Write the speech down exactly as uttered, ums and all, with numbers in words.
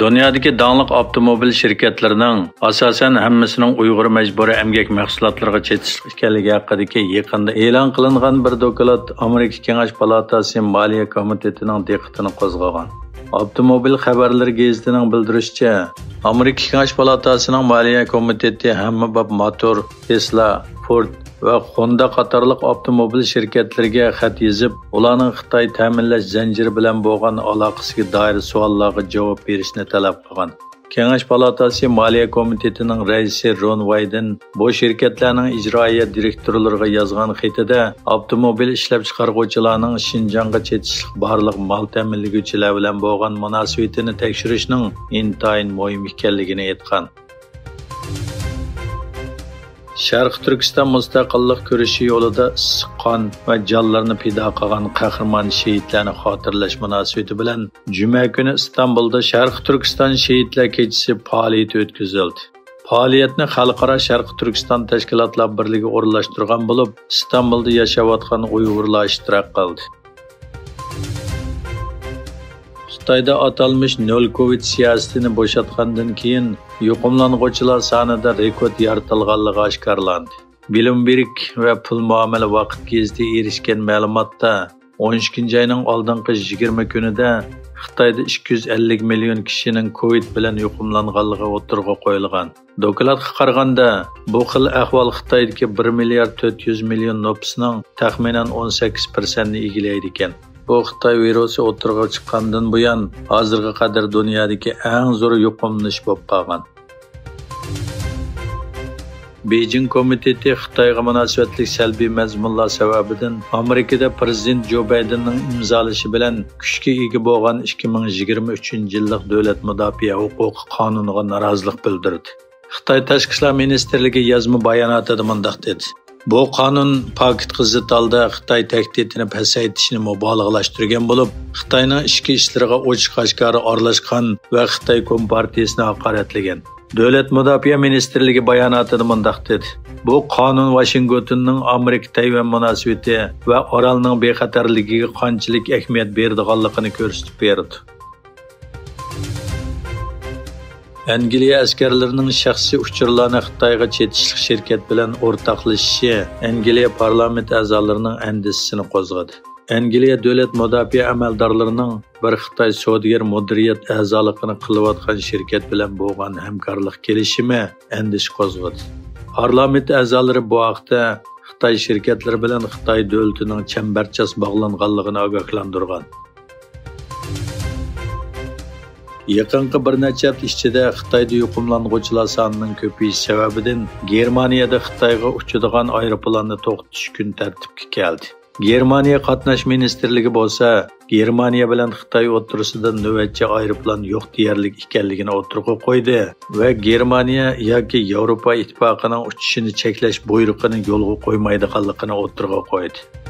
دۇنيادىكى داڭلىق ئاپتوموبىل شىركەتلىرىنىڭ ئاساسەن ھەممىسىنىڭ ئۇيغۇر مەجبۇرىي ئەمگەك مەھسۇلاتلىرىغا چېتىشلىق ئىكەنلىكى ھەققىدىكى يېقىندا ئېلان قىلىنغان بىر دوكلات ئامېرىكا كېڭەش پالاتاسى مالىيە كومىتېتىنىڭ دىققىتىنى قوزغىغان. ئاپتوموبىل خەۋەرلىرى گېزىتىنىڭ بىلدۈرۈشىچە، ئامېرىكا كېڭەش پالاتاسىنىڭ مالىيە كومىتېتى ھەممە باب موتور، تېسلا، فورد ۋە خوندا قاتارلىق ئاپتوموبىل شىركەتلىرىگە خەت يېزىپ، ئۇلارنىڭ خىتاي تەمىنلەش زەنجىرى بىلەن بولغان ئالاقىسىگە دائىر سوئاللارغا جاۋاب بېرىشنى تەلەپ قىلغان. كېڭەش پالاتاسى مالىيە كومىتېتىنىڭ رەئىسى رون ۋايدېن بۇ شىركەتلەرنىڭ ئىجرائىيە دىرېكتورلىرىغا يازغان خېتىدە، ئاپتوموبىل ئىشلەپچىقارغۇچىلارنىڭ شىنجاڭغا چېتىشلىق بارلىق مال تەمىنلىگۈچىلەر بىلەن بولغان مۇناسىۋىتىنى تەكشۈرۈشنىڭ ئىنتايىن مۇھىم ئىكەنلىكىنى ئېيتقان. شەرقىي تۈركىستان مۇستەقىللىق كۈرىشى يولىدا ئىسسىق قان ۋە جانلىرىنى پىدا قىلغان قەھرىمان شېھىتلەرنى خاتىرىلەش مۇناسىۋىتى بىلەن جۈمە كۈنى ئىستانبۇلدا شەرقىي تۈركىستان شېھىتلەر كېچىسى پائالىيىتى ئۆتكۈزۈلدى. پائالىيەتنى خەلقئارا شەرقىي تۈركىستان تەشكىلاتلار بىرلىكى ئورۇنلاشتۇرغان بولۇپ، ئىستانبۇلدا ياشاۋاتقان ئۇيغۇرلار ئىشتىراك قىلدى. خىتايدا ئاتالمىش نۆل كوۋىد سىياسىتىنى بوشاتقاندىن كېيىن، يۇقۇملانغۇچىلار سانىدا رېكورت يارىتىلغانلىقى ئاشكارىلاندى. بلومبېرگ ۋە پۇل مۇئامىلە ۋاقىت گېزىتى ئېرىشكەن مەلۇماتتا، ئون ئىككىنچى ئاينىڭ ئالدىنقى يىگىرمە كۈنىدە خىتايدا ئىككى يۈز ئەللىك مىليون كىشىنىڭ كوۋىد بىلەن يۇقۇملانغانلىقى ئوتتۇرىغا قويۇلغان. دوكلاتقا قارىغاندا، بۇ خىل ئەھۋال خىتايدىكى بىر مىليارد تۆت يۈز مىليون نوپۇسنىڭ تەخمىنەن ئون سەككىز پىرسەنتنى ئىگىلەيدىكەن. بۇ خىتاي ۋىرۇسى ئوتتۇرىغا چىققاندىن بۇيان، ھازىرغا قەدەر دۇنيادىكى ئەڭ زور يۇقۇملىنىش بولۇپ قالغان. بېيجىڭ كومىتېتى خىتايغا مۇناسىۋەتلىك سەلبىي مەزمۇنلار سەۋەبىدىن، ئامېرىكىدا پىرېزىدېنت جو بايدېننىڭ ئىمزالىشى بىلەن كۈچكە ئىگە بولغان ئىككى مىڭ يىگىرمە ئۈچىنچى يىللىق دۆلەت مۇداپىئە ھوقۇقى قانۇنىغا نارازىلىق بىلدۈردى. خىتاي تاشقى ئىشلار مىنىستىرلىكى يازما باياناتىدا مۇنداق دېدى: بۇ قانۇن پاكىتقا زىت ھالدا خىتاي تەھدىتىنى پەسەيتىشنى مۇبالىغىلەشتۈرگەن بولۇپ، خىتاينىڭ ئىچكى ئىشلىرىغا ئوچۇق-ئاشكارا ئارىلاشقان ۋە خىتاي كومپارتىيىسىنى ھاقارەتلىگەن. دۆلەت مۇداپىئە مىنىستىرلىكى باياناتىدا مۇنداق دېدى: بۇ قانۇن ۋاشىنگتوننىڭ ئامېرىكا تەيۋەن مۇناسىۋىتى ۋە ئارالنىڭ بىخەتەرلىكىگە قانچىلىك ئەھمىيەت بېرىدىغانلىقىنى كۆرسىتىپ بېرىدۇ. ئەنگلىيە ئەسكەرلىرىنىڭ شەخسىي ئۇچۇرلارنى خىتايغا چېتىشلىق شىركەت بىلەن ئورتاقلىشىشى ئەنگلىيە پارلامېنت ئەزالىرىنىڭ ئەندىشىسىنى قوزغىدى. ئەنگلىيە دۆلەت مۇداپىئە ئەمەلدارلىرىنىڭ بىر خىتاي سودىگەر مۇدىرىيەت ئەزالىقىنى قىلىۋاتقان شىركەت بىلەن بولغان ھەمكارلىق كېلىشىمى ئەندىشە قوزغىدى. پارلامېنت ئەزالىرى بۇ ھەقتە خىتاي شىركەتلىرى بىلەن خىتاي دۆلىتىنىڭ چەمبەرچاس باغلانغانلىقىنى ئاگاھلاندۇرغان. يېقىنقى بىر نەچچە ھەپتە ئىچىدە خىتايدا يۇقۇملانغۇچىلار سانىنىڭ كۆپىيىشى سەۋەبىدىن، گېرمانىيەدە خىتايغا ئۇچىدىغان ئايروپىلاننى توختىتىش كۈن تەرتىپكە كەلدى. گېرمانىيە قاتناش مىنىستىرلىكى بولسا، گېرمانىيە بىلەن خىتاي ئوتتۇرىسىدا نۆۋەتچى ئايروپىلان يوق دېيەرلىك ئىكەنلىكىنى ئوتتۇرىغا قويدى ۋە گېرمانىيە ياكى ياۋروپا ئىتتىپاقىنىڭ ئۇچۇشىنى چەكلەش بۇيرۇقىنى يولغا قويمايدىغانلىقىنى ئوتتۇرىغا قويدى.